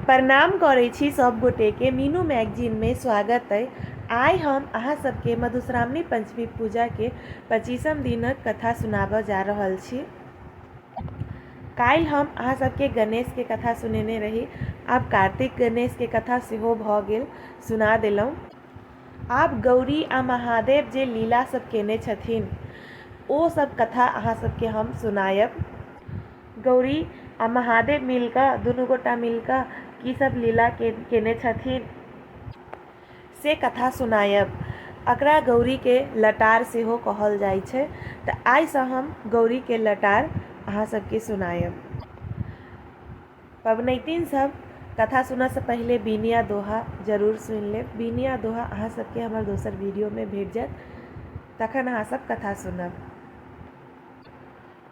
प्रणाम करै छी सब गोटेके, मीनू मैगजीनमे स्वागत अइ। आइ हम अहाँ सबके मधुश्रावणी पंचमी पूजाके 25म दिनक कथा सुनाबऽ जा रहल छी। काल्हि हम अहाँ सबके गणेशके कथा सुनेने रही, आब कार्तिक गणेशके कथा सेहो भऽ गेल, सुना देलहुँ। आब गौरी आ महादेव जे लीला सब केने छथिन ओ सब कथा अहाँ सबके हम सुनायब। गौरी आ महादेव मिल कऽ दुनू गोटा मिल कऽ की सब लीला केने छथिन से कथा सुनायब। अकरा गौरीके लटार सेहो कहल जाइ छै। तऽ आइसँ हम गौरीके लटार अहाँ सबके सुनायब। पबनैतिन सब कथा सुनऽसँ पहिले बीनिया दोहा जरूर सुनि लेब। बीनिया दोहा अहाँ सबके हमर दोसर वीडियोमे भेट जायत। तखन अहाँ सब कथा सुनब।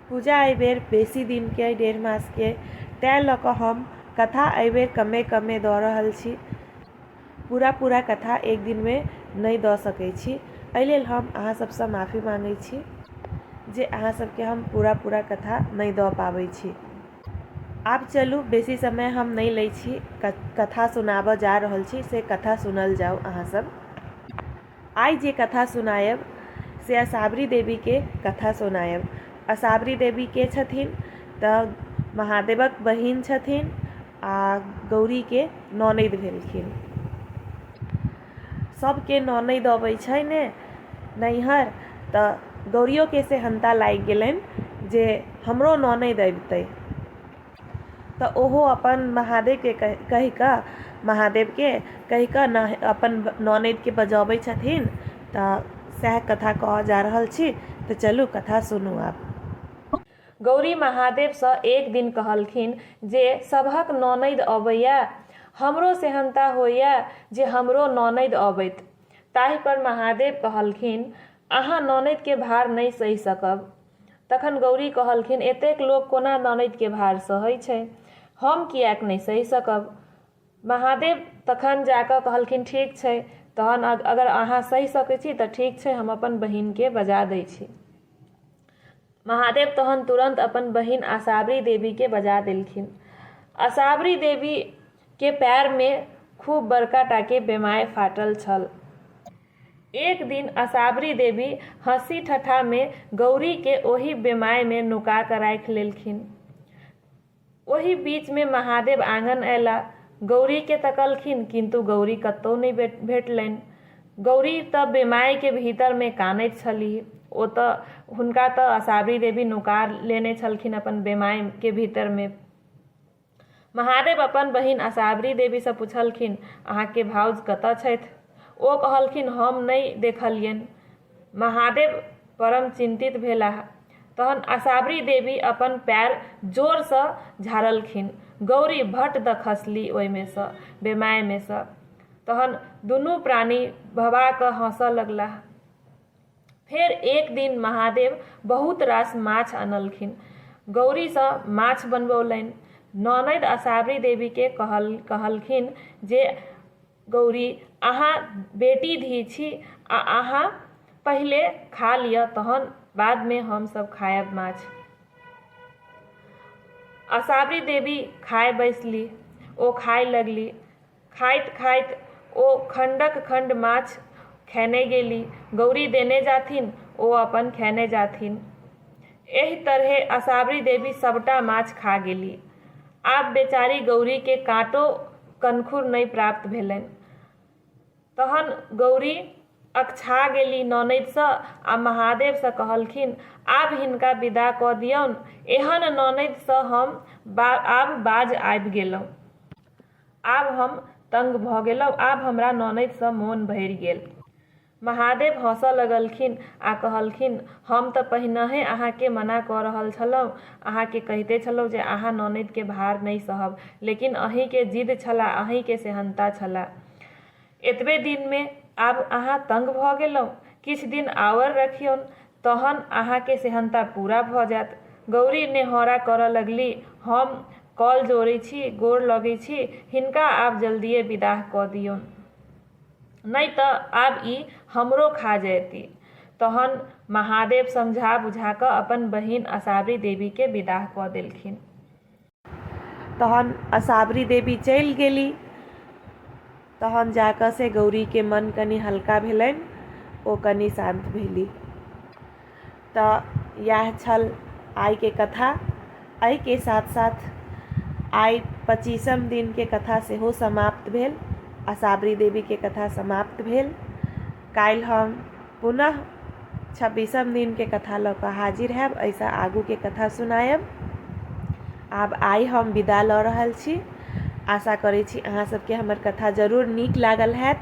पूजा एहिबेर बेसी दिनके अइ, 1.5 मासके अइ, तैँ लऽ कऽ हम कथा एहिबेर कमे कमे दऽ रहल छी। पूरा पूरा कथा एक दिनमे नहि दऽ सकै छी। एहि लेल हम अहाँ सबसँ माफी माँगै छी जे अहाँ सबके हम पूरा पूरा कथा नहि दऽ पाबै छी। आब चलू बेसी समय हम नहि लै छी, कथा सुनाबऽ जा रहल छी से कथा सुनल जाउ अहाँ सब। आइ जे कथा सुनायब से असावरी देवीके कथा सुनायब। असावरी देवी के छथिन तऽ महादेवक बहिन छथिन आ गौरीके ननदि भेलखिन। सबके ननदि अबै छै ने नैहर तऽ गौरियोके सेहन्ता लागि गेलनि जे हमरो ननदि अबितै। तऽ ओहो अपन महादेवके कहि कऽ महादेवके कहि कऽ अपन ननदिके बजबै छथिन। तऽ सएह कथा कहऽ जा रहल छी। तऽ चलू कथा सुनू आब। गौरी महादेवसँ एक दिन कहलखिन जे सबहक ननदि अबैए, हमरो सेहन्ता होइए जे हमरो ननदि अबैत। ताहिपर महादेव कहलखिन अहाँ ननदिके भार नहि सहि सकब। तखन गौरी कहलखिन एतेक लोक कोना ननदिके भार सहै छै? हम किएक नहि सहि सकब? महादेव तखन जा कऽ कहलखिन ठीक छै, तहन अगर अहाँ सहि सकै छी तऽ ठीक छै, हम अपन बहिनके बजा दै छी। महादेव तहन तुरन्त अपन बहिन असावरी देवीके बजा देलखिन। असावरी देवीके पैरमे खूब बड़का टाके बेमाय फाटल छल। एक दिन असावरी देवी हँसी ठट्ठामे गौरीके ओहि बेमायमे नुका कऽ राखि लेलखिन। ओहि बीचमे महादेव आङन अयला। गौरीके तकलखिन किन्तु गौरी कतहु नहि भेटलनि। गौरी तऽ बेमायके भीतरमे कानैत छलीह। ओ तऽ हुनका तऽ असावरी देवी नुका लेने छलखिन अपन बेमायके भीतरमे। महादेव अपन बहिन असावरी देवीसँ पुछलखिन अहाँके भाउज कतऽ छथि? ओ कहलखिन हम नहि देखलियनि। महादेव परम चिन्तित भेलाह। तहन असावरी देवी अपन पैर जोरसँ झाड़लखिन। गौरी भट्ट दऽ खसली ओहिमेसँ, बेमायमेसँ। तहन दुनू प्राणी भभा कऽ हँसऽ लगलाह। फेर एक दिन महादेव बहुत रास माछ अनलखिन। गौरीसँ माछ बनबौलनि। ननदि असावरी देवीकेँ कहलखिन जे गौरी अहाँ बेटी धी छी आ अहाँ पहिले खा लिअ तहन बादमे हमसभ खायब माछ। असावरी देवी खाय बैसली। ओ खाय लगली। खाइत-खाइत ओ खण्डक खण्ड माछ खयने गेली। गौरी देने जाथिन, ओ अपन खयने जाथिन। एहि तरहेँ असावरी देवी सभटा माछ खा गेली। आब बेचारी गौरीकेँ काँटो कनखुर नहि प्राप्त भेलनि। तहन गौरी अकछा गेली ननदिसँ आ महादेवसँ कहलखिन आब हिनका विदा कऽ दियौन। एहन ननदिसँ हम आब बाज आबि गेलहुँ। आब हम तंग भऽ गेलहुँ, आब हमरा ननदिसँ मोन भरि गेल। महादेव हँसऽ लगलखिन आ कहलखिन, हम तऽ पहिनहि अहाँकेँ मना कऽ रहल छलहुँ, अहाँकेँ कहिते छलहुँ जे अहाँ ननदिके भार नहि सहब, लेकिन अहींके जिद छला, अहींके सेहन्ता छला। एतबे दिनमे आब अहाँ तंग भऽ गेलहुँ। किछु दिन आओर रखियौन, तहन अहाँके सेहन्ता पूरा भऽ जायत। गौरी नेहोरा करऽ लगली, हम कऽल जोड़ै छी, गोर लगै छी, हिनका आब जल्दिये विदाह कऽ दियौन। नहि तऽ आब ई हमरो खा जयती। तहन महादेव समझा बुझा कऽ अपन बहिन असावरी देवीकेँ विदाह कऽ देलखिन। तहन असावरी देवी चलि गेली। तहन जा कऽ से गौरीके मन कनि हल्का भेलनि, ओ कनि शान्त भेली। तऽ इएह छल आइके कथा। एहिके साथ साथ आइ 25म दिनके कथा सेहो समाप्त भेल, असावरी देवीके कथा समाप्त भेल। काल्हि हम पुनः 26म दिनके कथा लऽ कऽ हाजिर हैब, एहिसँ आगूके कथा सुनायब। आब आइ हम विदा लऽ रहल छी। आशा करै छी अहाँ सबके हमर कथा जरूर नीक लागल हैत,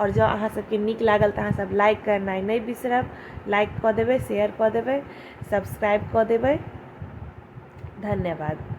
आओर जँ अहाँ सबके नीक लागल तऽ अहाँ सब लाइक करनाइ नहि बिसरब। लाइक कऽ देबै, शेयर कऽ देबै, सब्सक्राइब कऽ देबै। धन्यवाद।